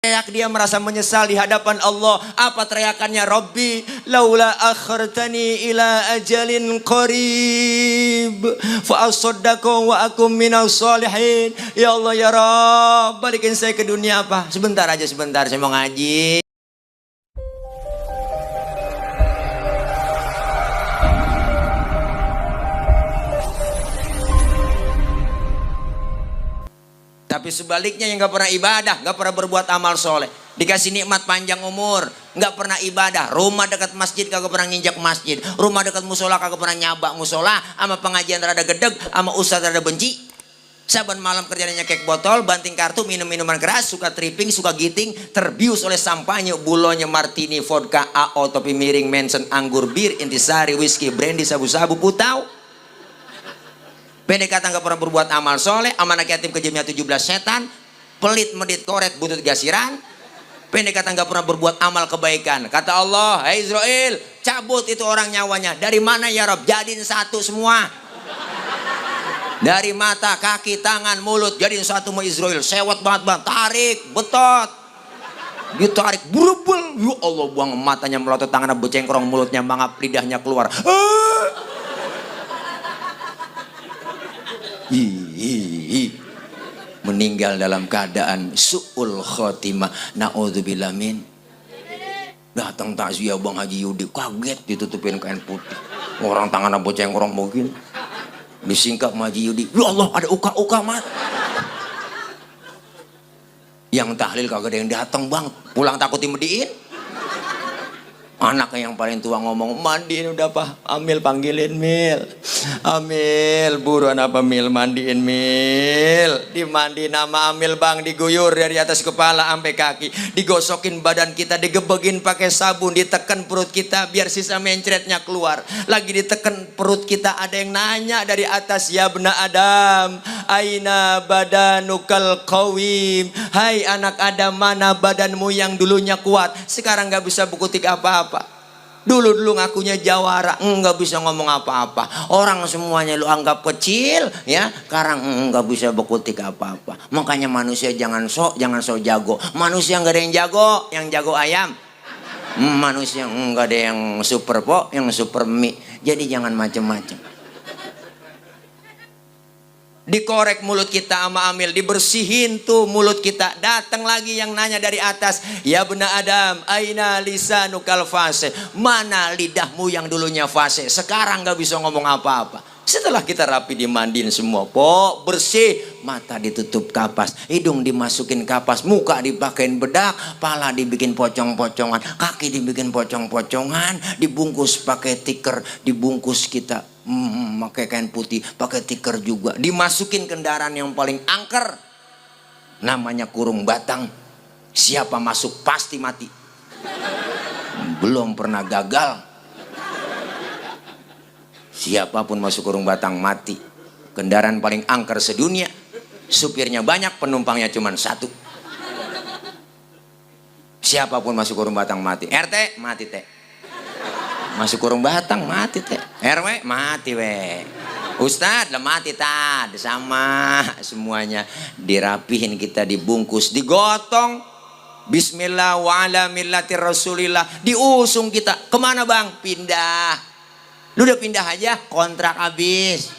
teriak, dia merasa menyesal di hadapan Allah. Apa teriakannya? Rabbi laula akhartani ila ajalin qarib fa asaddaqu wa akum minas solihin. Ya Allah ya Rabb, balikin saya ke dunia apa? Sebentar aja, sebentar, saya mau ngaji. Tapi sebaliknya yang gak pernah ibadah, gak pernah berbuat amal soleh, dikasih nikmat panjang umur, gak pernah ibadah, rumah dekat masjid kagak pernah nginjak masjid, rumah dekat musola kagak pernah nyabak musola, sama pengajian rada gedeg, sama ustaz rada benci. Saban malam kerjanya kek botol, banting kartu, minum minuman keras, suka tripping, suka giting, terbius oleh sampahnya, bulonya martini, vodka, AO, topi miring, mensen, anggur, bir, intisari, whisky, brandy, sabu-sabu, putau. Pendek kata gak pernah berbuat amal soleh, amanah yatim kejamnya 17 setan, pelit medit koret butut gasiran. Pendek kata gak pernah berbuat amal kebaikan. Kata Allah, hai Israel, cabut itu orang nyawanya. Dari mana ya Rob? Jadiin satu semua. Dari mata, kaki, tangan, mulut, jadiin satu sama Israel. Sewot banget bang, tarik, betot. Ditarik, burubul. Ya Allah, buang matanya melotot, tangannya becengkrong, mulutnya mangap, lidahnya keluar. Meninggal dalam keadaan su'ul khotimah, na'udzubillah min. Datang takziah Bang Haji Yudi, kaget ditutupin kain putih, orang tangannya bocengkrong mungkin, disingkap Haji Yudi, ya Allah ada uka-uka mat. Yang tahlil kagak ada yang datang bang, pulang takut dimediin. Anaknya yang paling tua ngomong, mandiin udah pak, Amil panggilin Mil. Amil, buruan apa Mil, mandiin Mil. Dimandiin nama Amil bang, diguyur dari atas kepala sampai kaki. Digosokin badan kita, digebegin pakai sabun, ditekan perut kita biar sisa mencretnya keluar. Lagi ditekan perut kita, ada yang nanya dari atas, ya bena Adam, aina badanukal qawim. Hai anak Adam, mana badanmu yang dulunya kuat, sekarang gak bisa bukutik apa-apa. Dulu ngakunya jawara, nggak bisa ngomong apa-apa. Orang semuanya lu anggap kecil, ya. Sekarang nggak bisa berkutik apa-apa. Makanya manusia jangan sok jago. Manusia nggak ada yang jago, ayam. Manusia nggak ada yang super po, yang super mie. Jadi jangan macem-macem. Dikorek mulut kita sama Amil, dibersihin tuh mulut kita. Datang lagi yang nanya dari atas, ya bena Adam, aina lisanukal fase, mana lidahmu yang dulunya fase, sekarang gak bisa ngomong apa-apa. Setelah kita rapi dimandiin semua, pok bersih, mata ditutup kapas, hidung dimasukin kapas, muka dipakein bedak, pala dibikin pocong-pocongan, kaki dibikin pocong-pocongan, dibungkus pakai tiker, dibungkus kita pakai kain putih, pakai tiker juga, dimasukin kendaraan yang paling angker, namanya kurung batang. Siapa masuk pasti mati, belum pernah gagal. Siapapun masuk kurung batang mati. Kendaraan paling angker sedunia, supirnya banyak, penumpangnya cuma satu. Siapapun masuk kurung batang mati. RT mati teh, masuk kurung batang mati teh, RW mati we, Ustadz lah mati tad, sama semuanya. Dirapihin kita, dibungkus, digotong, bismillah wa ala millati rasulillah, diusung kita. Kemana bang? Pindah. Lu udah pindah aja, kontrak habis.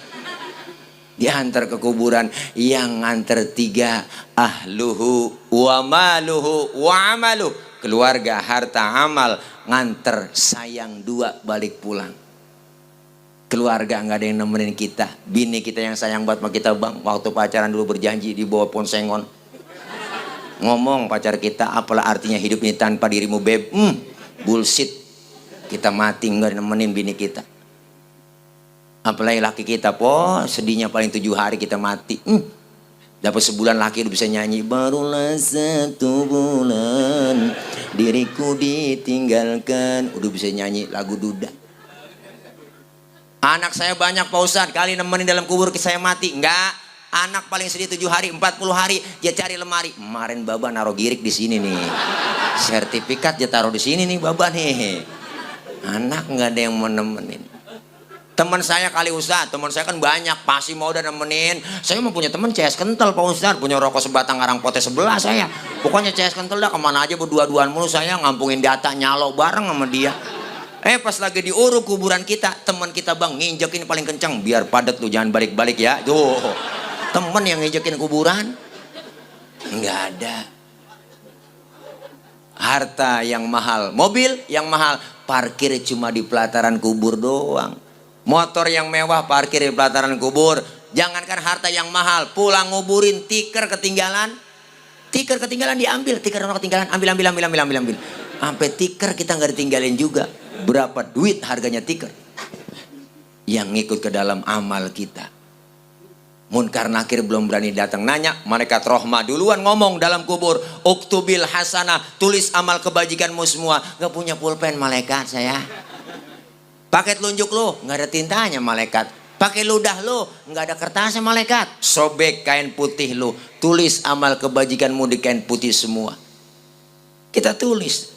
Diantar ke kuburan. Yang nganter 3, ahluhu wa maluhu wa amaluh, keluarga, harta, amal. Nganter sayang 2, balik pulang. Keluarga nggak ada yang nemenin kita. Bini kita yang sayang banget sama kita bang, waktu pacaran dulu berjanji di bawah pohon sengon, ngomong pacar kita, apalah artinya hidup ini tanpa dirimu beb. Bullshit. Kita mati nggak nemenin bini kita. Apalagi laki kita, po sedihnya paling 7 hari kita mati. Dapat sebulan laki udah bisa nyanyi, barulah 1 bulan diriku ditinggalkan, udah bisa nyanyi lagu duda. Anak saya banyak Pak Ustadz, kali nemenin dalam kubur saya mati. Enggak, anak paling sedih 7 hari, 40 hari dia cari lemari. Kemarin baba naruh girik di sini nih, sertifikat dia taruh di sini nih baba nih. Anak nggak ada yang mau nemenin. Teman saya kali Ustaz, teman saya kan banyak, pasti mau udah nemenin. Saya mau punya teman CS kental Pak Ustaz, punya rokok sebatang arang potes sebelah saya. Pokoknya CS kental dah, kemana aja berdua-duaan mulu saya, ngampungin data nyalo bareng sama dia. Pas lagi diuruk kuburan kita, teman kita bang nginjekin paling kencang, biar padat lu jangan balik-balik ya. Tuh, teman yang nginjekin kuburan, nggak ada. Harta yang mahal, mobil yang mahal, parkir cuma di pelataran kubur doang. Motor yang mewah parkir di pelataran kubur. Jangankan harta yang mahal, pulang nguburin tikar ketinggalan. Tikar ketinggalan diambil, tikar orang ketinggalan, ambil. Sampai tikar kita nggak ditinggalin juga. Berapa duit harganya tikar? Yang ngikut ke dalam amal kita. Munkar nakir belum berani datang nanya, malaikat rahmah duluan ngomong dalam kubur, uktubil hasanah, tulis amal kebajikanmu semua. Gak punya pulpen malaikat saya. Pakai telunjuk lu, nggak ada tintanya malaikat. Pakai ludah lu, nggak ada kertasnya malaikat. Sobek kain putih lu, tulis amal kebajikanmu di kain putih semua. Kita tulis.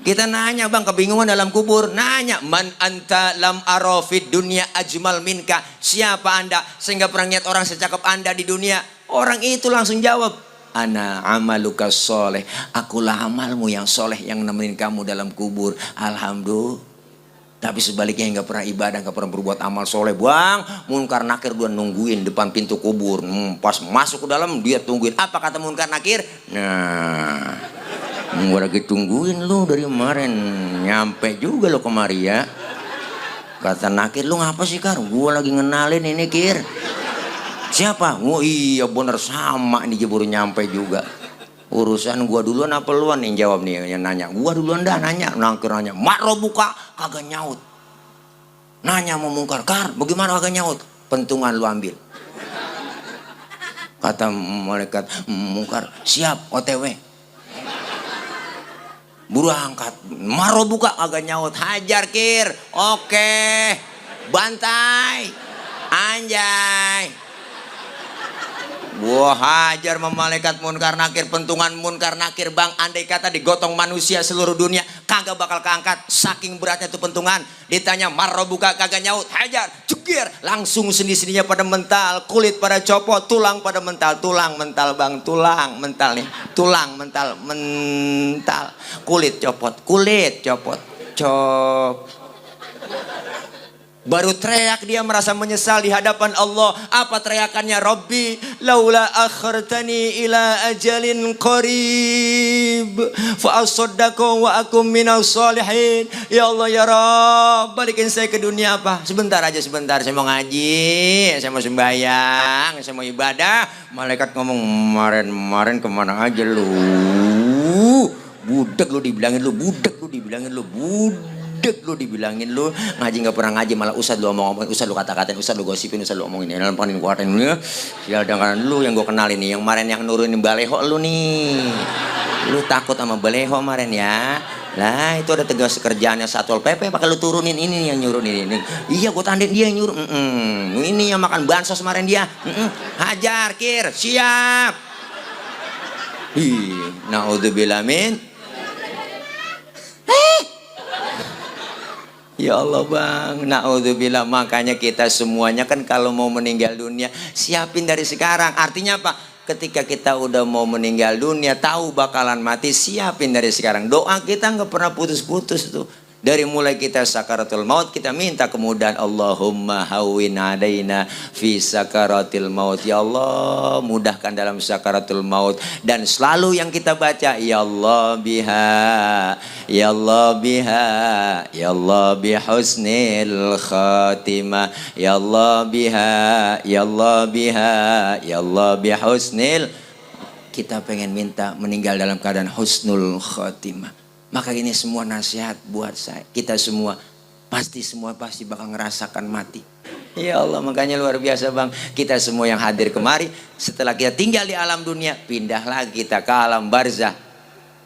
Kita nanya bang, kebingungan dalam kubur. Nanya, man anta lam arafid dunia ajmal minka. Siapa anda sehingga pernah lihat orang secakap anda di dunia? Orang itu langsung jawab, ana amaluka soleh. Akulah amalmu yang soleh yang nemenin kamu dalam kubur. Alhamdulillah. Tapi sebaliknya nggak pernah ibadah, nggak pernah berbuat amal soleh bang. Munkar nakir dia nungguin depan pintu kubur. Pas masuk ke dalam dia tungguin. Apa kata munkar nakir? Nah, gua lagi tungguin lu dari kemarin. Nyampe juga lo kemari ya. Kata nakir, lu ngapa sih Kar? Gua lagi ngenalin ini Kir. Siapa? Oh iya bener sama nih baru nyampe juga. Urusan gua duluan apa luan yang jawab nih yang nanya. Gua duluan dah nanya, nangkir nanya. Makro buka kagak nyaut. Nanya mau mungkar, Kar, bagaimana kagak nyaut? Pentungan lu ambil. Kata malaikat mungkar, siap OTW. Buru angkat. Maro buka kagak nyaut. Hajar Kir. Oke. Bantai. Anjay. Wah hajar malaikat munkar nakir, pentungan munkar nakir bang. Andai kata digotong manusia seluruh dunia kagak bakal keangkat, saking beratnya tuh pentungan. Ditanya marro buka kagak nyaut, hajar cukir langsung sendi-sendinya pada mental, kulit pada copot, tulang pada mental. Tulang mental bang, tulang mental nih, tulang mental mental, kulit copot, cop. Baru teriak dia merasa menyesal di hadapan Allah. Apa teriakannya? Rabbi laula akhartani ila ajalin qarib fa asaddaqu wa akum minas solihin. Ya Allah ya Rabb, balikin saya ke dunia apa? Sebentar aja sebentar, saya mau ngaji, saya mau sembahyang, saya mau ibadah. Malaikat ngomong, kemarin kemana aja lu? Budak lu dibilangin lu, budak lu dibilangin lu, budak lu dibilangin lu ngaji nggak pernah ngaji, malah ustad lu omong-omongin, ustad lu kata-katain, ustad lu gosipin, ustad lu omongin, dalam panin kuatin lu ya. Dengan lu yang gue kenal ini, yang kemarin yang nurunin baleho lu nih, lu takut sama baleho kemarin ya. Lah itu ada tegas kerjaannya Satpol PP, pakai lu turunin ini yang nyuruh ini. Iya gue tanding dia yang nyuruh. Ini yang makan bansos kemarin dia. Hajar Kir, siap. Naudzubillah min. Ya Allah bang, naudzubillah. Makanya kita semuanya kan kalau mau meninggal dunia siapin dari sekarang. Artinya apa? Ketika kita udah mau meninggal dunia, tahu bakalan mati, siapin dari sekarang. Doa kita nggak pernah putus-putus tuh. Dari mulai kita sakaratul maut kita minta kemudahan. Allahumma hawwin alaina fi sakaratil maut. Ya Allah mudahkan dalam sakaratul maut. Dan selalu yang kita baca, ya Allah biha, ya Allah biha, ya Allah bihusnil khatimah, ya Allah biha, ya Allah biha, ya Allah bihusnil. Kita pengen minta meninggal dalam keadaan husnul khatimah. Maka ini semua nasihat buat saya. Kita semua pasti bakal ngerasakan mati. Ya Allah, makanya luar biasa bang. Kita semua yang hadir kemari, setelah kita tinggal di alam dunia, pindah lagi kita ke alam barzah.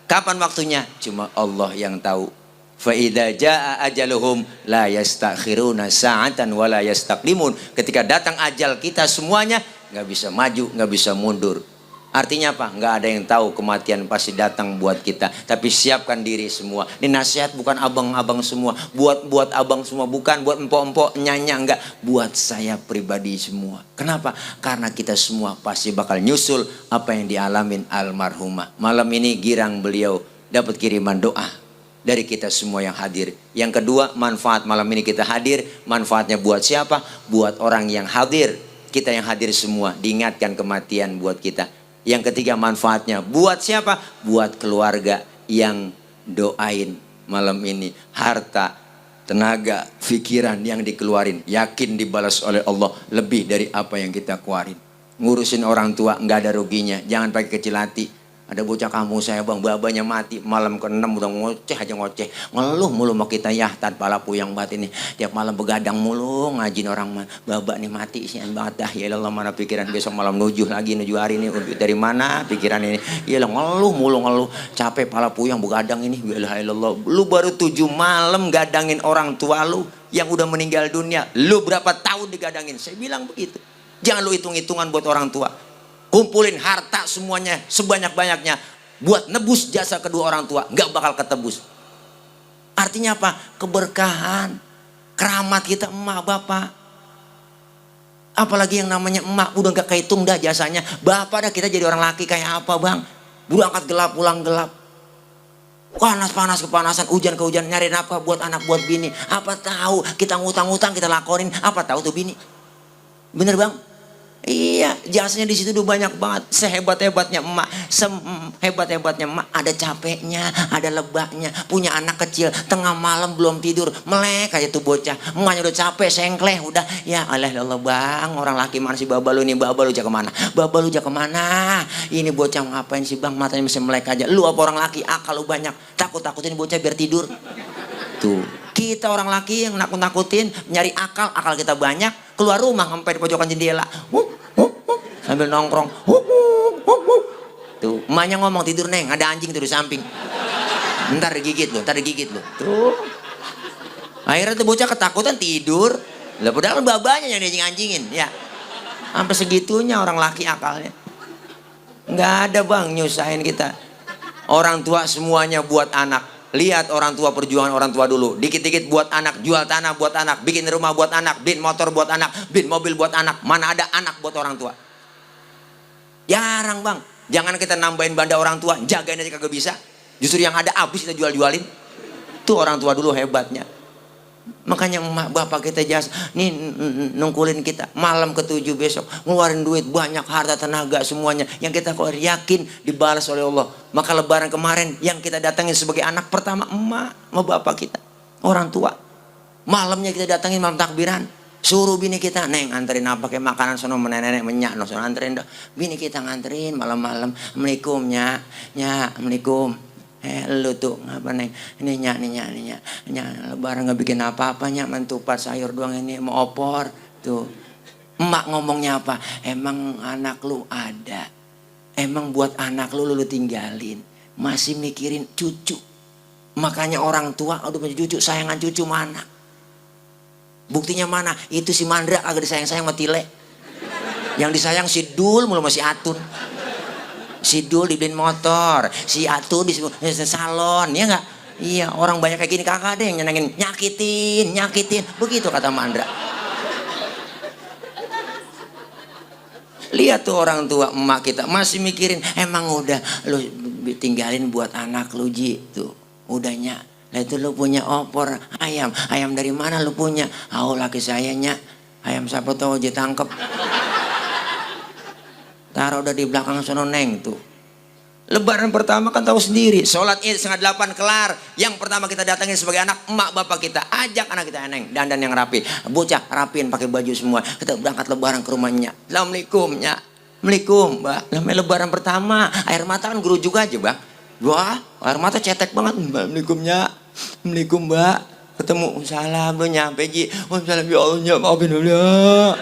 Kapan waktunya? Cuma Allah yang tahu. Fa idza jaa ajaluhum la yastakhiruna sa'atan wa la yastaqdimun. Ketika datang ajal kita semuanya, nggak bisa maju, nggak bisa mundur. Artinya apa? Nggak ada yang tahu kematian pasti datang buat kita. Tapi siapkan diri semua. Ini nasihat bukan abang-abang semua. Buat abang semua. Bukan buat empok-empok nyanya. Enggak. Buat saya pribadi semua. Kenapa? Karena kita semua pasti bakal nyusul apa yang dialamin almarhumah. Malam ini girang beliau dapat kiriman doa dari kita semua yang hadir. Yang kedua, manfaat malam ini kita hadir. Manfaatnya buat siapa? Buat orang yang hadir. Kita yang hadir semua diingatkan kematian buat kita. Yang ketiga, manfaatnya buat siapa? Buat keluarga yang doain malam ini. Harta, tenaga, pikiran yang dikeluarin, yakin dibalas oleh Allah lebih dari apa yang kita keluarin. Ngurusin orang tua nggak ada ruginya. Jangan pakai kecil hati. Ada bocah kamu saya bang, babanya mati, malam ke-6 udah ngoceh aja ngoceh. Ngeluh mulu mau kita ya, tanpa lapu yang bat ini. Tiap malam begadang mulu, ngajin orang babak nih mati, sian banget dah. Ya Allah, mana pikiran besok malam nujuh lagi, nujuh hari ini. Dari mana pikiran ini? Ya Allah, ngeluh mulu ngeluh. Capek pala puyang begadang ini. Ya Allah, lu baru 7 malam gadangin orang tua lu yang udah meninggal dunia. Lu berapa tahun digadangin? Saya bilang begitu. Jangan lu hitung-hitungan buat orang tua. Kumpulin harta semuanya sebanyak-banyaknya buat nebus jasa kedua orang tua, nggak bakal ketebus. Artinya apa? Keberkahan, keramat kita emak bapak. Apalagi yang namanya emak udah nggak kehitung dah jasanya. Bapak dah kita jadi orang laki kayak apa bang? Berangkat gelap pulang gelap. Panas kepanasan, hujan ke hujan, nyariin apa buat anak buat bini. Apa tahu kita ngutang-ngutang kita lakonin, apa tahu tuh bini. Bener bang? Iya, jasanya di situ udah banyak banget. Sehebat-hebatnya emak, sehebat-hebatnya emak, ada capeknya, ada lebahnya. Punya anak kecil, tengah malam belum tidur, melek aja tuh bocah. Emaknya udah capek, sengkleh, udah. Ya Allah bang, orang laki mana sih baba lu nih, baba lu jak kemana? Baba lu jak kemana? Ini bocah ngapain sih bang, matanya masih melek aja. Lu apa orang laki, akal lu banyak, takut-takutin bocah biar tidur. Tuh, kita orang laki yang nakut-nakutin, nyari akal kita banyak. Keluar rumah sampai di pojokan jendela, sambil nongkrong. Tuh, emaknya ngomong tidur neng, ada anjing tuh di samping. Ntar digigit lo. Tuh, akhirnya tuh bocah ketakutan tidur. Lah padahal babanya yang dianjing-anjingin, ya. Sampai segitunya orang laki akalnya. Nggak ada bang nyusahin kita. Orang tua semuanya buat anak. Lihat orang tua, perjuangan orang tua dulu. Dikit-dikit buat anak, jual tanah buat anak, bikin rumah buat anak, beliin motor buat anak, beliin mobil buat anak. Mana ada anak buat orang tua? Jarang bang. Jangan kita nambahin banda orang tua, jagain aja kagak bisa. Justru yang ada habis kita jual-jualin. Tuh orang tua dulu hebatnya. Makanya emak bapak kita jas nih nungkulin kita malam ke-7 besok ngeluarin duit banyak, harta tenaga semuanya yang kita keluar, yakin dibalas oleh Allah. Maka lebaran kemarin yang kita datangin sebagai anak pertama emak sama bapak kita, orang tua. Malamnya kita datangin malam takbiran, suruh bini kita, neng anterin apa kayak makanan sono nenek menyak no sono anterin dah. Bini kita nganterin malam-malam, assalamualaikum nya assalamualaikum. Lu tuh ngapa neng? Ini nyak lebaran nggak bikin apa-apanya, mentupat sayur doang ini mau opor tuh. Emak ngomongnya apa? Emang anak lu ada? Emang buat anak lu tinggalin? Masih mikirin cucu? Makanya orang tua udah punya cucu, sayangan cucu mana? Buktinya mana? Itu si Mandra agak disayang-sayang sama Tile. Yang disayang si Dul mulu masih Atun. Si Dul dibeliin motor, si Atu di salon, ya nggak? Iya, orang banyak kayak gini kagak ada yang nyenengin, nyakitin, begitu kata Mandra. Lihat tuh orang tua emak kita masih mikirin, emang udah lu tinggalin buat anak lu Ji tuh, udahnya. Lah itu lu punya opor ayam dari mana lu punya? Laki sayanya, ayam siapa tahu Ji tangkep. Taruh udah di belakang sono neng tuh. Lebaran pertama kan tahu sendiri, sholat Id 7:30 kelar. Yang pertama kita datangin sebagai anak emak bapak kita, ajak anak kita neng dandan yang rapi, bocah rapiin pakai baju semua. Kita berangkat lebaran ke rumahnya. Assalamualaikum nya, assalamualaikum mbak. Namanya lebaran pertama, air mata kan guru juga aja bang. Wah, air mata cetek banget. Assalamualaikum nya, assalamualaikum mbak. Ketemu, salam lu nyampe Ji. Salam ya Allah, maafin dulu ya.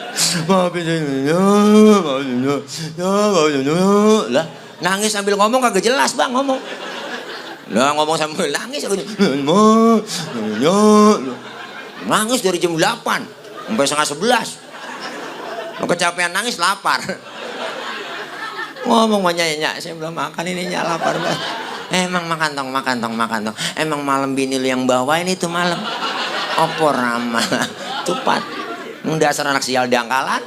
Maafin dulu. Lah, nangis sambil ngomong kagak jelas bang ngomong. Lah ngomong sambil nangis aku. Nangis dari jam 8 sampai setengah 11. Kecapean nangis lapar. Ngomong sama Nyak, saya belum makan ini Nyak lapar banget. Emang makan tong, makan tong, makan tong. Emang malam bini lu yang bawain itu malam. Opor ramal. Tupat. Dasar anak sial dangkalan.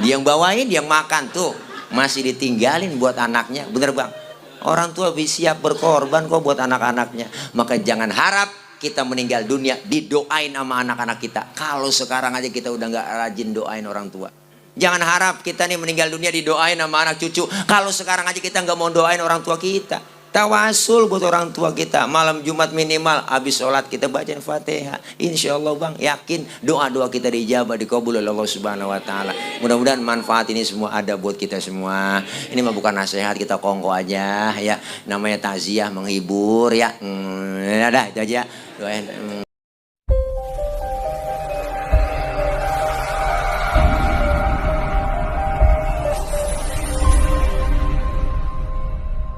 Dia yang bawain, dia yang makan tuh. Masih ditinggalin buat anaknya. Bener bang? Orang tua siap berkorban kok buat anak-anaknya. Maka jangan harap kita meninggal dunia didoain sama anak-anak kita. Kalau sekarang aja kita udah gak rajin doain orang tua. Jangan harap kita nih meninggal dunia didoain sama anak cucu. Kalau sekarang aja kita gak mau doain orang tua kita. Tawasul buat orang tua kita. Malam Jumat minimal habis sholat kita bacain Fatihah. Insya Allah bang, yakin doa-doa kita dijabah, dikabul oleh Allah Subhanahu Wa Taala. Mudah-mudahan manfaat ini semua ada buat kita semua. Ini mah bukan nasihat, kita kongko aja ya. Namanya takziah, menghibur ya. Ada itu aja. Doain.